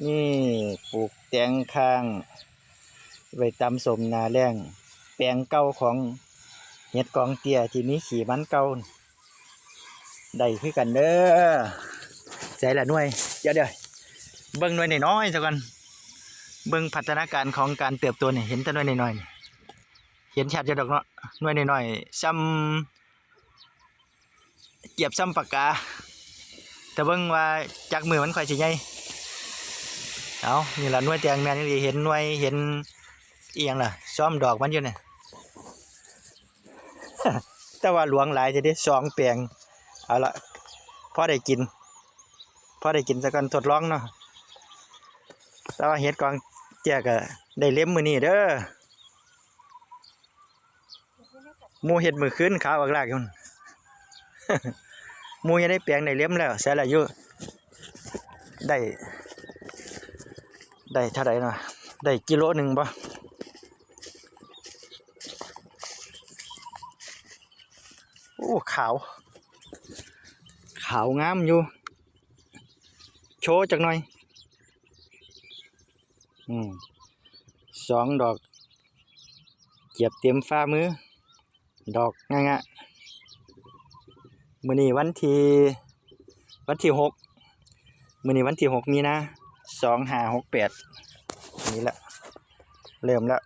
ນີ້ ປູກແຕງຄ້າງໄວ້ຕຳສົ້ມໜ້າແລ້ງ ແປງເກົ່າຂອງເຫັດກອງເຕ້ຍທີ່ມີຂີ້ມັນເກົ່າ ໄດ້ຄືກັນເດີ. ໃສລະໜ່ວຍ? ດຽວໆ ເບິ່ງໜ່ວຍນ້ອຍໆ ຊະກ່ອນ. ເບິ່ງພັດທະນາການຂອງການເຕີບໂຕນີ້ ເຫັນແຕ່ໜ່ວຍນ້ອຍໆ ເຫັນຊັດຢູ່ດອກເນາະ. ໜ່ວຍນ້ອຍໆ ຊ່ຳ ກຽບຊ່ຳປາກກາ ຖ້າເບິ່ງວ່າຈັກມື້ມັນຄ່ອຍຊິໃຫຍ່. ເອົາ ນີ້ລະໜ່ວຍແຕງແມ່ນອີ່ຫຼີ ເຫັນໜ່ວຍ ເຫັນອີ່ຫຍັງລະ ຊອມດອກມັນຢູ່ນີ້. ແຕ່ວ່າຫຼວງຫຼາຍແທ້ເດ ສອງແປງ. ເອົາລະ ພໍໄດ້ກິນ ພໍໄດ້ກິນຊະກ່ອນ ທົດລອງເນາະ. ແຕ່ວ່າເຫັດກອງເຕ້ຍກະໄດ້ເລັມມື້ນີ້ເດີ. ໝູ່ເຮັດມື້ຄືນຂາອອກລາກຢູ່ ໝູ່ຢູ່ໃນແປງໄດ້ເລັມແລ້ວ. ໃສລະຢູ່ ໄດ້ ໄດ້ເທົ່າໃດເນາະ ໄດ້ກິໂລໜຶ່ງບໍ່? ໂອ້ ຂາວ ຂາວງາມຢູ່ ໂຊຈັກໜ່ອຍ. ອືມ ສອງດອກ ກຽບເຕັມຝ່າມື ດອກງະໆ. ມື້ນີ້ວັນທີ ວັນທີຫົກ ມື້ນີ້ວັນທີຫົກມີນາ ສອງຫ້າຫົກແປດ ນີ້ລະ ເລີ່ມແລ້ວ